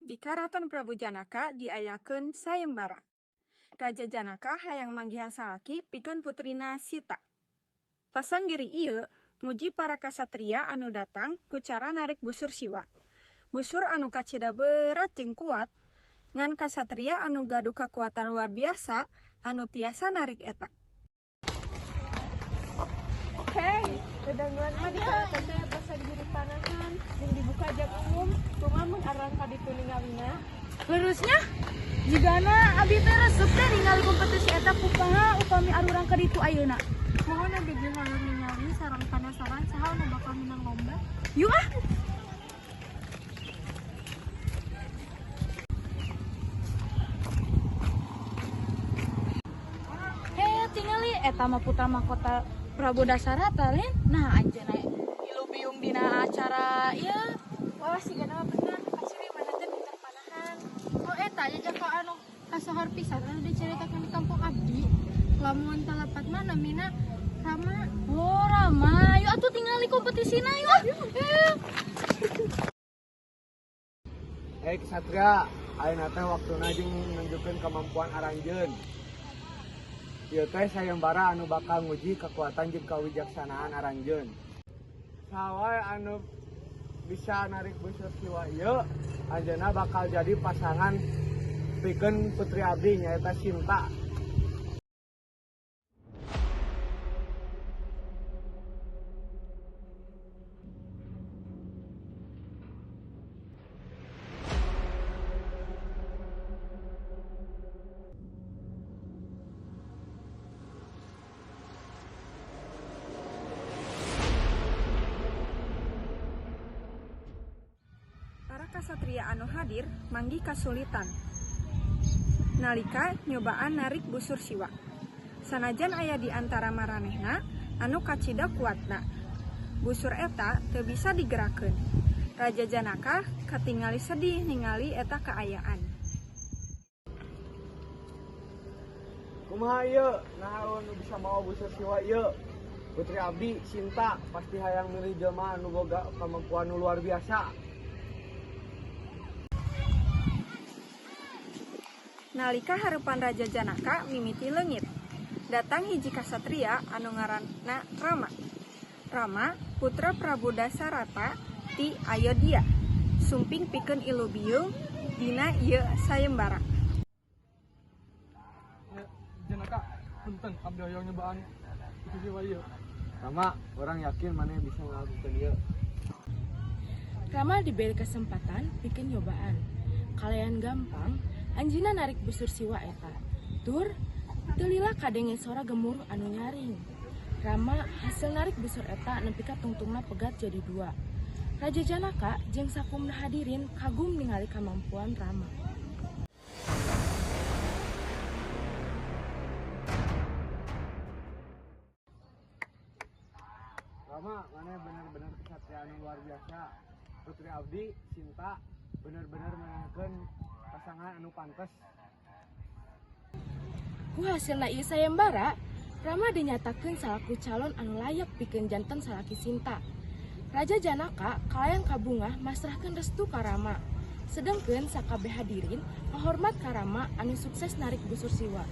Di Karaton Prabu Janaka diayakeun sayembara. Raja Janaka hayang manggihan salaki pikeun putrina Sita. Pasanggiri ieu muji para kasatria anu datang ku cara narik busur siwa. Busur anu kacida berat jeung kuat, ngan kasatria anu gaduh kakuatan luar biasa anu tiasa narik eta. Hei, dedanguan mah di karaton teh pasanggiri panahan jeung dibuka jam umum, kumaha mun arang ka ditu ningalina? Leresnya jigana abi teh resep teh ningali kompetisi eta, kumaha upami arurang ka ditu ayeuna? Mohon, abi ge hoyong ningali sareng penasaran saha anu bakal menang lomba. Yuk ah. Hei, tingali eta mah putra mahkota Prabu Dasarata lain. Nah, anjeunna ilu biung dina acara ieu. Wah, sigana mah bener, pasti mana teh pinter panahan. Oh, eta jajaka anu kasohor pisan anu dicaritakeun di kampung abdi. Lamun teu lepat mah namina Rama. Oh, Rama. Yuk atuh tingali kompetisina yuk ah. Eh. Hei kesatria, ayeuna teh waktuna jeung nunjukkeun kemampuan aranjeun. Ieu teh sayembara anu bakal nguji kekuatan jeung kewijaksanaan aranjeun. Saha wae anu bisa narik busur siwa ieu, anjeunna bakal jadi pasangan pikeun putri abdi, nyaeta Sinta. Para kasatria anu hadir manggih kasulitan nalika nyobaan narik busur siwa. Sanajan aya di antara maranehna anu kacida kuatna, busur eta teu bisa digerakkeun. Raja Janaka katingali sedih ningali eta kaayaan. Kumaha ieu? Naha anu bisa mawa busur siwa ieu? Putri abdi Sinta pasti hayang milih jelema anu boga kemampuan nu luar biasa. Nalika hareupan Raja Janaka mimiti leungit, datang hiji kasatria anu ngaranna Rama. Rama putra Prabu Dasarata ti Ayodhya, sumping pikeun ilu biung dina ieu sayembara. Ya, Janaka, punten abdi hoyong nyobaan busur siwa ieu. Rama, urang yakin maneh bisa ngalakukeun ieu. Rama diberi kesempatan pikeun nyobaan. Kalayan gampang, anjeunna narik busur siwa eta. Tur, teu lila kadenge sora gemuruh anu nyaring. Rama hasil narik busur eta nepi ka tungtungna pegat jadi dua. Raja Janaka jeung sakumna hadirin kagum ningali kamampuan Rama. Rama, maneh bener-bener kesatria anu luar biasa. Putri abdi Sinta bener-bener menangkeun pasangan anu pantes. Ku hasilna ieu sayembara, Rama dinyatakeun salaku calon anu layak pikeun janten salaki Sinta. Raja Janaka kalayan kabungah masrahkeun restu ka Rama. Sedengkeun sakabeh hadirin ngahormat ka Rama anu sukses narik busur siwa.